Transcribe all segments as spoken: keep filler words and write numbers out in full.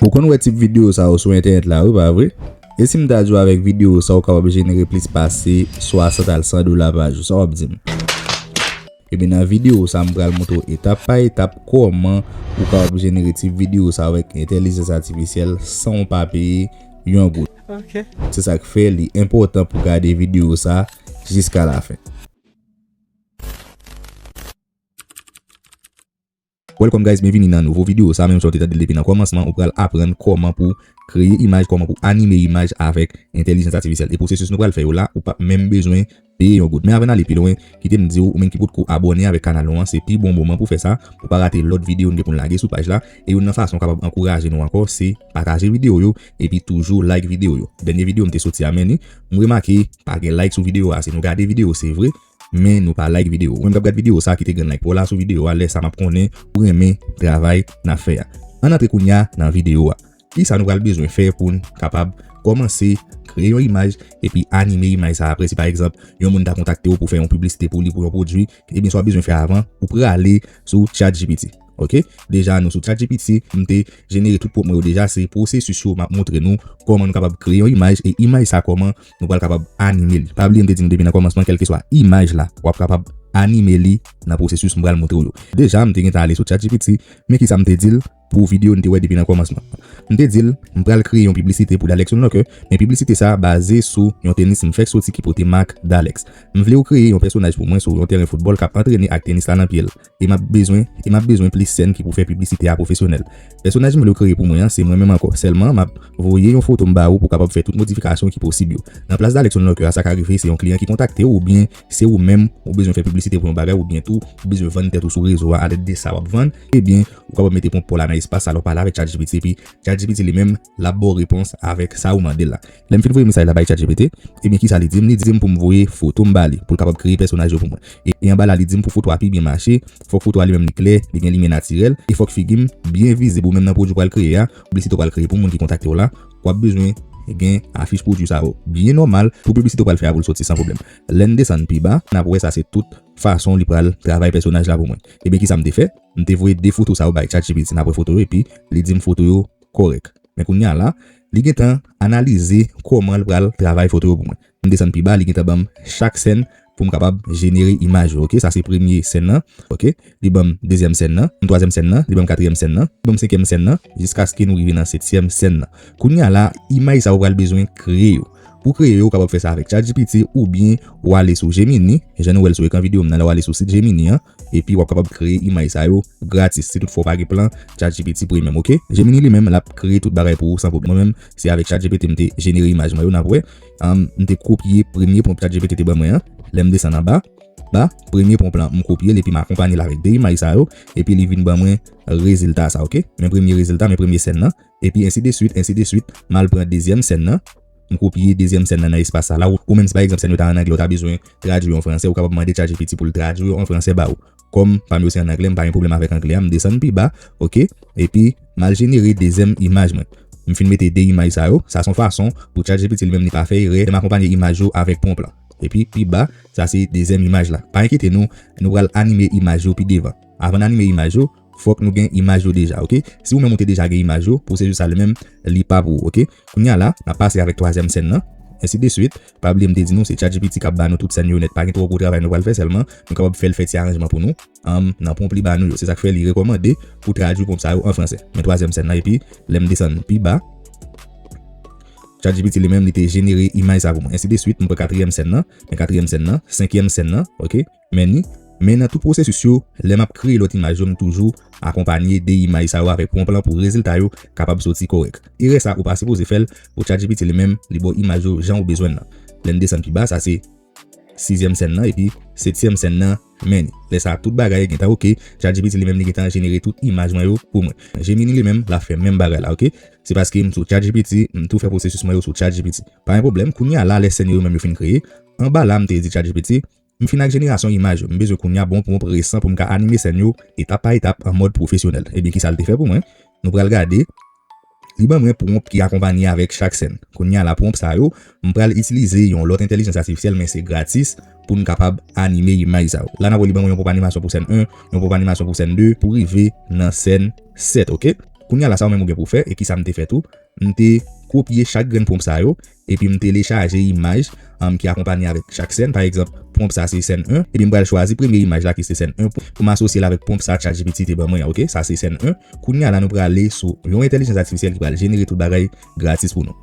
Ou konn wè tip videyo sa yo sou entènèt la, wi, pa vre? E si m ta di w avèk videyo sa ou kapab jenere plis pase swasant al san dola pa jou, sa w ap di m? Ebyen, nan videyo sa, m pral montre w etap pa etap kòman ou kapab jenere tip videyo sa avèk entèlijans atifisyèl san w pa peye yon goud. Ok. Se sa k fè li enpòtan pou gade videyo sa jiska lafen. Welcome guys, byenvini nan nouvo videyo sa. Menm jan w te tande l depi nan kòmansman, ou pral aprann kòman pou kreye imaj, kòman pou anime imaj avèk entèlijans atifisyèl. E pwosesis nou pral fè yo la, ou p ap menm bezwen peye yon goud. Men avan n ale pi lwen, kite m di w, ou menm ki potko abòne avèk kanal nou an, se pi bon moman pou fè sa, pou pa rate lòt videyo n gen pou n lage sou paj la. E youn nan fason w kapab ankouraje nou ankò, se pataje videyo yo, epi toujou like videyo yo. Dènye videyo m te soti a, men ni, m remake pa gen like sou videyo a, se nou gade videyo, se vre, men nou pa like videyo. Ou menm k ap gad videyo sa, kite grenn like pa w la sou videyo a, lè sa m ap konnen ou renmen travay n ap fè a. Ann antre kounye a nan videyo a. Kisa nou pral bezwen fè pou n kapab kòmanse kreye yon imaj epi anime imaj sa apre? Si pa egzanp, yon moun ta kontakte w pou fè yon piblisite pou li pou yon pwodui, ebyen sa w ap bezwen fè avan, ou prale sou ChatGPT. Ok? Deja, nou sou ChatGPT, m te jenere tout pwomp mwen yo deja, se pwosesis yo m ap montre nou kòman nou kapab kreye yon imaj e imaj sa kòman nou pral kapab anime li. Pa bliye m te di nou depi nan kòmansman, kèlkeswa imaj la, w ap kapab anime li nan pwosesis m pral montre w yo. Deja, m te gentan ale sou ChatGPT, men kisa m te di l pou videyo n te wè depi nan kòmansman? M te di l, m pral kreye yon piblisite pou Dalex Unlocker, men piblisite sa a baze sou yon tenis m fèk soti ki pote mak Dalex. M vle w kreye yon pèsonaj pou mwen sou yon teren foutbòl k ap antrene ak tenis la nan pye l. E m ap bezwen, e m ap bezwen plis sèn ki pou fè piblisite a pwofesyonèl. Pèsonaj m vle w kreye pou mwen an, se mwen menm ankò. Sèlman, m ap voye yon foto m ba ou pou w kapab fè tout modifikasyon ki posib yo. Nan plas Dalex Unlocker a, sa ka rive se yon kliyan ki kontakte w, oubyen se ou menm ou bezwen fè piblisite pou yon bagay, oubyen tou ou bezwen vann tèt ou sou rezo a alèd de sa w ap vann, ebyen, ou kapab mete pwomp pa w la nan espas sa lè w pale avèk ChatGPT, epi ChatGPT li menm, l ap ba w repons avèk sa ou mande l la. Lè m fin voye mesaj la bay ChatGPT, ebyen, kisa li di m? Li di m pou m voye foto m ba li, pou l kapab kreye pèsonaj yo pou mwen. E, e anba la, li di m pou foto a pi byen mache, fòk foto a li menm li klè, li gen limyè natirèl, e fòk figi m byen vizib. Ou menm nan pwodui w pral kreye a, piblisite w pral kreye pou moun ki kontakte w la, w ap bezwen gen afich pwodui sa yo byen nòmal pou piblisite w pral fè a pou l soti san pwoblèm. Lè n desann pi ba, n ap wè sa se tout fason li pral travay pèsonaj la pou mwen. Ebyen, kisa m te fè? M te voye de foto sa yo bay ChatGPT, n ap wè foto yo, epi li di m foto yo kòrèk. Men kounye a la, li gentan analize kòman l pral travay foto yo pou mwen. M desann pi ba, li gentan ban m chak sèn pou m kapab jenere imaj yo, ok? Sa se premye sèn nan, ok? Li ban m dezyèm sèn nan, twazyèm sèn nan, li ban m katriyèm sèn nan, li ban m senkyèm sèn nan, jiskaske nou rive nan setyèm sèn nan. Kounye a la, imaj sa yo pral bezwen kreye yo. Pou kreye yo, ou kapab fè sa avèk ChatGPT oubyen ou ale sou Gemini, jan nou wè l sou ekran videyo m nan, lè w ale sou sit Gemini an, epi w ap kapab kreye imaj sa yo gratis, si toutfwa w pa gen plan ChatGPT Premium, ok? Gemini li menm, l ap kreye tout bagay pou ou san pwoblèm. Mwen menm, se avèk ChatGPT m te jenere imaj mwen yo, n ap wè. Am, m te kopye premye pwomp ChatGPT te ban mwen an. Lè m desann anba, ba, premye pwomp lan, m kopye l epi m akonpanye l avèk de imaj sa yo, epi li vin ban mwen rezilta sa, ok? Men premye rezilta, men premye sèn nan, epi ensi de swit, ensi de swit, m al pran dezyèm sèn nan, m kopye dezyèm sèn nan nan espas sa la. Ou, ou menm si pa egzanp sèn yo ta an anglè, ou ta bezwen tradui yo an fransè, ou kapab mande ChatGPT pou l tradui yo an fransè ba ou. Kòm pa m yo se an anglè, m pa gen pwoblèm avèk anglè a, m desann pi ba, ok? Epi, m al jenere dezyèm imaj mwen. M fin mete de imaj sa yo, sa se yon fason pou ChatGPT li menm li pa fè erè, lè m akonpanye imaj yo avèk pwomp lan. Epi, pi ba, sa se dezyèm imaj la. Pa enkyete nou, nou pral anime imaj yo pi devan. Avan n anime imaj yo, fòk nou gen imaj yo deja, ok? Si ou menm ou te deja gen imaj yo, pwosesis sa li menm, li pa pou ou, ok? Kounye a la, n ap pase avèk twazyèm sèn nan, ensi de swit. Pa bliye m te di nou, se ChatGPT k ap ba nou tout sèn yo nèt. Pa gen twò gwo travay nou pral fè, sèlman nou kapab fè l fè ti aranjman pou nou, am, nan pwomp li ba nou yo. Se sa k fè li rekòmande pou tradui pwomp sa yo an fransè. Men twazyèm sèn nan, epi lè m desann pi ba, ChatGPT li menm, li te jenere imaj sa pou mwen. Ensi de swit, m pran katriyèm sèn nan, men katriyèm sèn nan, senkyèm sèn nan, ok? Men ni, men nan tout pwosesis yo, lè m ap kreye lòt imaj yo, m toujou akonpanye de imaj sa yo avèk pwomp lan pou rezilta yo kapab soti kòrèk. Erè sa, ou pa sipoze fè l pou ChatGPT li menm, li ba w imaj yo jan ou bezwen l lan. Lè n desann pi ba, sa se sizyèm sèn nan, epi setyèm sèn nan, men ni. Lè sa, tout bagay gentan ok, ChatGPT li menm, li gentan jenere tout imaj mwen yo pou mwen. Gemini li menm, l ap fè menm bagay la, ok? Se paske m sou ChatGPT, m tou fè pwosesis mwen yo sou ChatGPT. Pa gen pwoblèm, kounye a la, lè sèn yo menm yo fin kreye, anba la, m te di ChatGPT, m fin ak jenerasyon imaj yo. M bezwen kounye a bon pwomp resan pou m ka anime sèn yo etap pa etap an mòd pwofesyonèl. Ebyen, kisa l te fè pou mwen? Nou pral gade. Li ban mwen pwomp ki akonpanye avèk chak sèn. Kounye a la, pwomp sa yo, m pral itilize yon lòt entèlijans atifisyèl, men se gratis pou n kapab anime imaj sa yo. La, n ap wè li ban mwen yon pwomp animasyon pou sèn en, yon pwomp animasyon pou sèn de, pou rive nan sèn sèt, ok? Kounye a la, sa ou menm ou gen pou w fè, e kisa m te fè tou, m te kopye chak grenn pwonp sa yo, epi m telechaje imaj, um, ki akonpanye avèk chak sèn. Pa egzanp, pwonp sa se sèn en, epi m pral chwazi premye imaj la ki se sèn en pou, pou m asosye l avèk pwonp sa ChatGPT te ban mwen an, oke? Sa se sèn en. Kounye a la, nou prale sou yon entèlijans atifisyèl ki pral jenere tout bagay gratis pou nou.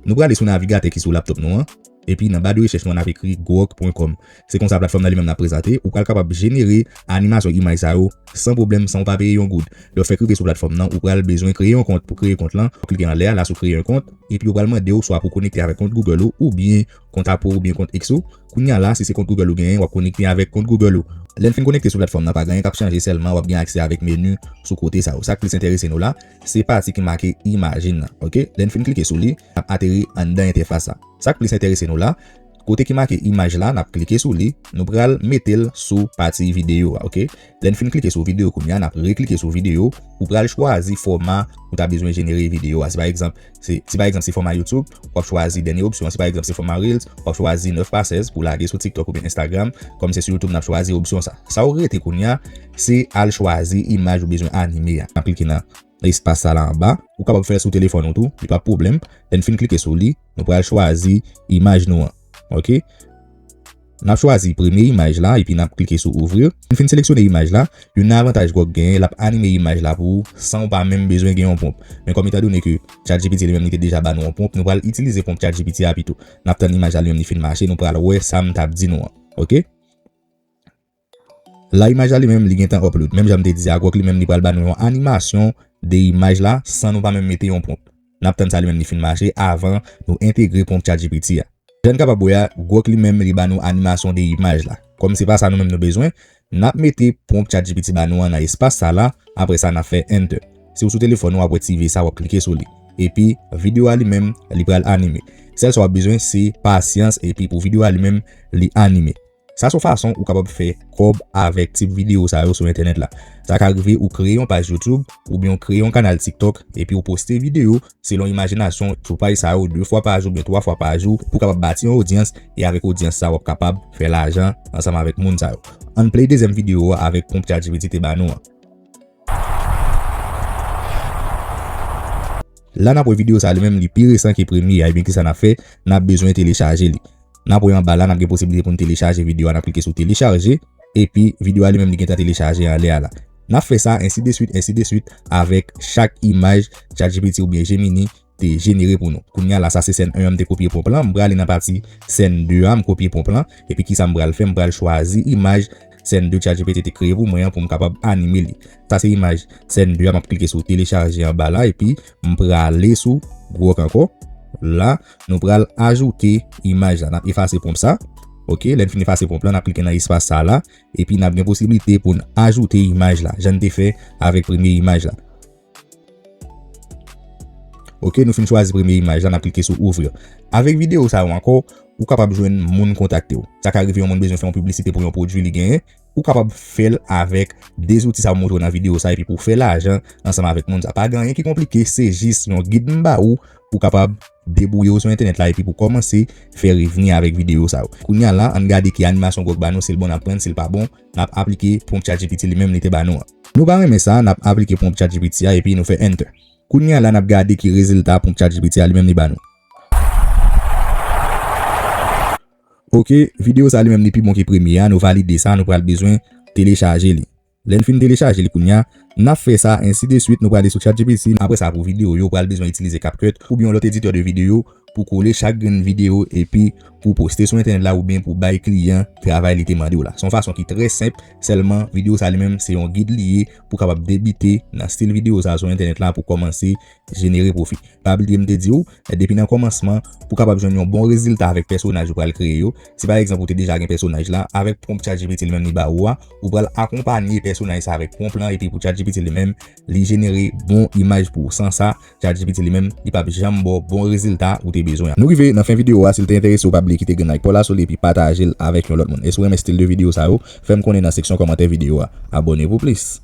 Nou prale sou navigatè ki sou laptop nou an, epi nan ba de rechèch nou an, n ap ekri grok pwen kòm. Se konsa platfòm nan li menm l ap prezante. Ou pral kapab jenere animasyon imaj sa yo san pwoblèm, san w pa peye yon goud. Lè w fèk rive sou platfòm nan, ou pral bezwen kreye yon kont. Pou kreye kont lan, w ap klike anlè a, la sou kreye yon kont, epi yo pral mande w swa pou w konekte avèk kont Google ou, oubyen kont Apple, oubyen kont X ou. Kounye a la, si se kont Google ou genyen, w ap konekte avèk kont Google ou. Lè n fin konekte sou platfòm nan, pa gen anyen k ap chanje, sèlman w ap gen aksè avèk meni sou kote sa yo. Sa k plis enterese nou la, se pati ki make imajin nan, oke? Lè n fin klike sou li, n ap ateri anndan entèfas la. Sa k plis enterese nou la, kote ki make imaj la, n ap klike sou li, nou pral mete l sou pati videyo a, oke? Lè n fin klike sou videyo kounye a, n ap reklike sou videyo, ou pral chwazi fòma ou ta bezwen jenere videyo a. Si pa egzanp, se, si pa egzanp se fòma YouTube, w ap chwazi dènye opsyon an. Si pa egzanp se fòma Reels, w ap chwazi nèf pa sèz pou lage sou TikTok oubyen Instagram. Kòm se sou YouTube, n ap chwazi opsyon sa. Sa w rete kounye a, se al chwazi imaj ou bezwen anime a. N ap klike nan espas sa la anba. Ou kapab fè l sou telefòn ou tou, li pa pwoblèm. Lè n fin klike sou li, nou pral chwazi imaj nou an. Oke? N ap chwazi premye imaj la, epi n ap klike sou ouvrir. Lè n fin seleksyone imaj la, youn nan avantaj Grok genyen, l ap anime imaj la pou ou, san w pa menm bezwen gen yon pwonp. Men kòm etandone ke ChatGPT li menm li te deja ba nou yon pwonp, nou pral itilize pwonp ChatGPT a pito. N ap tann imaj la li menm li fin mache, nou pral wè sa m t ap di nou an. Oke? La imaj la li menm li gentan upload. Menm jan m te di a, Grok li menm li pral ba nou yon animasyon de imaj la san nou pa menm mete yon pwonp. N ap tann sa li menm li fin mache avan nou entegre pwonp ChatGPT a. Jan n kapab wè a, Grok li menm li ba nou animasyon de imaj la. Kòm se pa sa nou menm nou bezwen, n ap mete pwonp ChatGPT ba nou an nan espas sa la, apre sa n ap fè enter. Si w sou telefòn ou, w ap wè ti V sa, w ap klike sou li. Epi, videyo a li menm, li pral anime. Sèl sa w ap bezwen, se pasyans, epi pou videyo a li menm, li anime. Sa se yon fason ou kapab fè kòb avèk tip videyo sa yo sou entènèt la. Sa ka rive ou kreye yon paj YouTube oubyen ou kreye yon kanal TikTok epi ou poste videyo selon imajinasyon sou paj sa yo de fwa pa jou oubyen twa fwa pa jou pou kapab bati yon odyans, e avèk odyans sa w ap kapab fè lajan ansanm avèk moun sa yo. Ann play dezyèm videyo a avèk pwonp ChatGPT te ba nou an. La n ap wè videyo sa li menm li pi resan ke premye a, ebyen kisa n ap fè? N ap bezwen telechaje li. N ap wè anba la, n ap gen posiblite pou n telechaje videyo a, n ap klike sou telechaje, epi videyo a li menm li gentan telechaje anlè a la. N ap fè sa ensi de swit, ensi de swit, avèk chak imaj ChatGPT oubyen Gemini te jenere pou nou. Kounye a la, sa se sèn en an, m te kopye pwonp lan, m prale nan pati sèn de a, m kopye pwonp lan, epi kisa m pral fè? M pral chwazi imaj sèn de ChatGPT te kreye pou mwen an pou m kapab anime li. Sa se imaj sèn de a, m ap klike sou telechaje anba la, epi m prale sou Grok ankò. La, nou pral ajoute imaj la. N ap efase pwonp sa. Oke, lè n fin efase pwonp lan, n ap klike nan espas sa la, epi n ap gen posiblite pou n ajoute imaj la, jan n te fè avèk premye imaj la. Oke, nou fin chwazi premye imaj la, n ap klike sou ouvrir. Avèk videyo sa yo ankò, ou kapab jwenn moun kontakte w. Sa ka rive yon moun bezwen fè yon piblisite pou yon pwodui li genyen, ou kapab fè l avèk de zouti sa yo montre w nan videyo sa, epi pou w fè lajan ansanm avèk moun sa. Pa gen anyen ki konplike, se jis yon gid m ba ou pou w kapab debouye w sou entènèt la epi pou w kòmanse fè revni avèk videyo sa yo. Kounye a la, ann gade ki animasyon Grok ba nou, si l bon n ap pran, si l pa bon, n ap aplike pwonp ChatGPT li menm li te ba nou an. Nou pa renmen sa, n ap aplike pwonp ChatGPT a epi nou fè enter. Kounye a la, n ap gade ki rezilta pwonp ChatGPT a li menm li ba nou. Oke, videyo sa li menm li pi bon ke premye a, nou valide sa, nou pral bezwen telechaje li. Lè n fin telechaje li kounye a, n ap fè sa ensi de swit, nou prale sou ChatGPT. Apre sa, pou videyo yo, ou pral bezwen itilize CapCut oubyen yon lòt editè de videyo pou kole chak grenn videyo epi pou poste sou entènèt la oubyen pou bay kliyan travay li te mande w la. Se yon fason ki trè senp, sèlman videyo sa li menm se yon gid li ye pou kapab debite nan stil videyo sa sou entènèt la pou kòmanse jenere pwofi. Pa bliye m te di w, depi nan kòmansman, pou kapab jwenn yon bon rezilta avèk pèsonaj ou pral kreye yo, si pa egzanp ou te deja gen pèsonaj la, avèk pwonp ChatGPT li menm li ba ou a, ou pral akonpanye pèsonaj sa avèk pwonp lan epi pou ChatGPT li menm, li jenere bon imaj pou ou. San sa, ChatGPT li menm, li p ap janm ba w bon rezilta ou te bezwen an. Nou rive nan fen videyo a, si l te enterese w, pa bliye kite grenn like pa w la sou li epi pataje l avèk yon lòt moun. E si w renmen stil de videyo sa yo, fè m konnen nan seksyon kòmantè videyo a. Abòne pou plis.